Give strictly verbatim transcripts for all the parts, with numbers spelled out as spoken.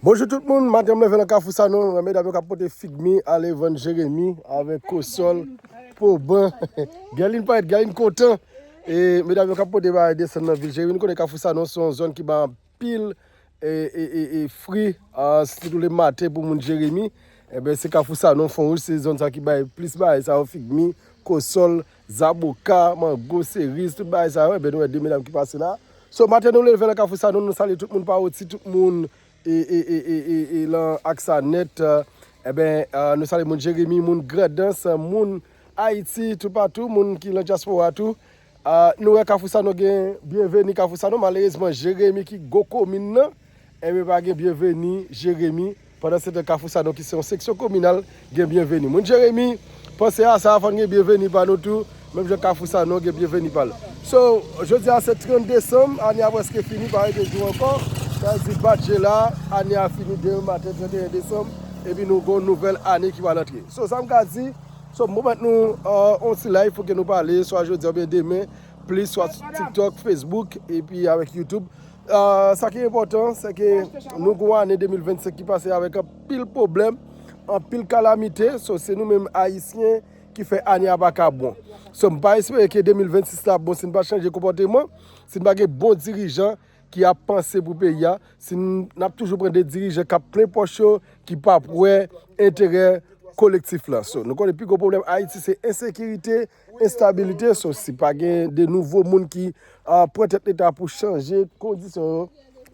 Bonjou tout moun, maten m leve nan Kafou Sanon, wè medam yo k ap pote fig mi, ale vann Jeremi avèk kosòl, poban. Gèlin parèt, Gèlin kontan. E medam yo k ap pote bagay desann nan vil Jeremi. Nou konnen Kafou Sanon se yon zòn ki bay anpil e, e, e, e fri, a, sitou le maten pou moun Jeremi. Enben, se Kafou Sanon, Fon Wouj, se zòn sa ki bay plis bagay sa yo, fig mi, kosòl, zaboka, mango, seriz, tout bagay sa yo. Enben, nou wè de medam ki pase la. So, maten nou leve nan Kafou Sanon, nou salye tout moun pa oti, tout moun e, e, e, e, e, e lan ak sa nèt. Enben, a, nou salye moun Jeremi, moun Grandans, moun Ayiti, toupatou, moun ki lan dyaspora tou. A, nou wè Kafou Sanon gen byenveni Kafou Sanon, malerezman, Jeremi ki gwo komin nan, enben, pa gen byenveni Jeremi. Pandan se tan, Kafou Sanon ki se yon seksyon kominal, gen byenveni. Moun Jeremi, panse a sa, fò n gen byenveni pa nou tou. Menm jan Kafou Sanon gen byenveni pa l. So, jodi a se trant desanm, ane a prèske fini, pa gen de jou ankò. Sa vle di bat je la, ane a fini demen maten, trant e en desanm, epi nou gon nouvèl ane ki pral antre. So, sa m ka di, so, m pwomèt nou, a, yon ti live pou ke nou pale, swa jodi a oubyen demen, plis swa TikTok, Facebook, epi avèk YouTube. A, sa ki enpòtan, se ke nou gon ane de mil vennsenk ki pase avèk anpil pwoblèm, anpil kalamite. So, se nou menm Ayisyen ki fè ane a pa ka bon. So, m pa espere ke de mil vennsis la ap bon si n pa chanje konpòteman, si n pa gen bon dirijan ki ap panse pou peyi a, si n, n ap toujou pran de dirijan k ap plen pòch yo, ki p ap wè enterè kolektif la. So, nou konnen pi gwo pwoblèm Ayiti se ensekirite, enstabilite. So, si pa gen de nouvo moun ki, a, pran tèt Leta pou chanje kondisyon yo,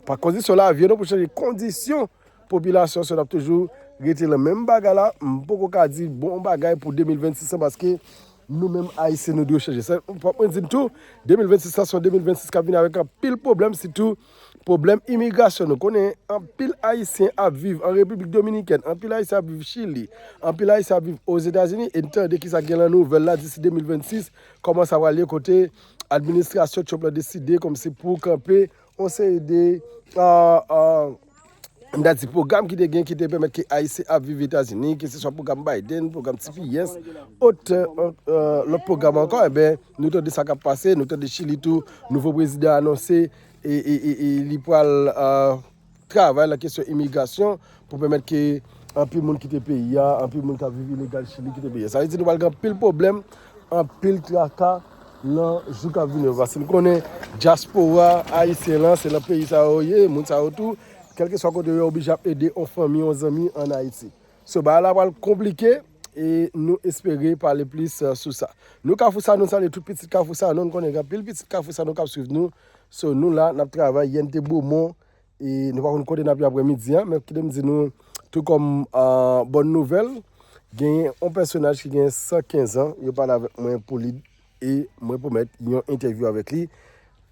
pa kondisyon lavi yo non, pou chanje kondisyon popilasyon, so n ap toujou rete nan menm bagay la. M poko ka di bon bagay pou de mil vennsis lan paske nou menm Ayisyen nou dwe chanje. Sa, fòk mwen di n tou, de mil vennsis lan se yon de mil vennsis k ap vini avèk anpil pwoblèm, sitou pwoblèm imigrasyon. Nou konnen anpil Ayisyen ap viv an Repiblik Dominikèn, anpil Ayisyen ap viv Chili, anpil Ayisyen ap viv Ozetazini, e n tande kisa k gen lan nouvèl la disi de mil vennsis, kòman sa pral ye kote administrasyon Trump la deside kòmsi pou kanpe yon seri de, a, a, m ta di pwogram ki te gen ki te pèmèt ke Ayisyen ap viv Etazini, keseswa pwogram Biden, pwogram T P S, ot, e, e, lòt pwogram ankò, enben, nou tande sa k ap pase, nou tande Chili tou, nouvo prezidan anonse, e, e, e, e li pral, a, travay lan kesyon imigrasyon pou pèmèt ke anpil moun kite peyi a, anpil moun k ap viv ilegal Chili kite peyi a. Sa vle di nou pral gen anpil pwoblèm, anpil traka lan jou k ap vini yo. Paske n konnen dyaspora ayisyen lan, se lan peyi sa yo ye, moun sa yo tou, kèlkeswa kote yo ye, oblije ap ede yon fanmi, yon zanmi ann Ayiti. So, bagay la pral konplike e nou espere pale plis, e, sou sa. Nou Kafou Sanon, nou salye tout pitit Kafou Sanon, nou konnen gen anpil pitit Kafou Sanon k ap swiv nou. So, nou la, n ap travay, yè n te Bomon, e nou pa konn kote n ap ye aprèmidi a, men kite m di nou, tou kòm, a, bòn nouvèl, genyen yon pèsonaj ki gen san kenz an, yo pale avèk mwen pou li, e mwen pwomèt yon entèvyou avèk li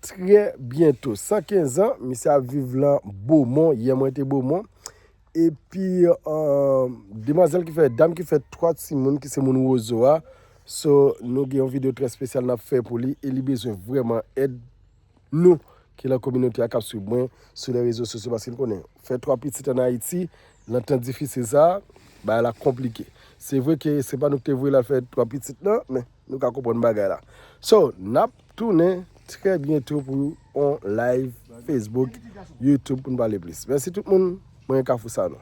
trè byento. San kenz an, misye ap viv lan Bomon, yè mwen te Bomon, epi, a, demwazèl ki fè, dam ki fè twa timoun, ki se moun Wozo a, so, nou gen yon videyo trè espesyal n ap fè pou li, e li bezwen vrèman èd nou ki lan kominote a k ap swiv mwen sou lè rezo sosyo, paske n konnen fè twa pitit ann Ayiti, lan tan difisil sa, bagay la konplike. Se vre ke se pa nou ki te voye l al fè twa pitit lan, men nou ka konprann bagay la. So, n ap tounen trè byento pou yon live Facebook, YouTube pou n pale plis. Mèsi tout moun, mwen Kafou Sanon.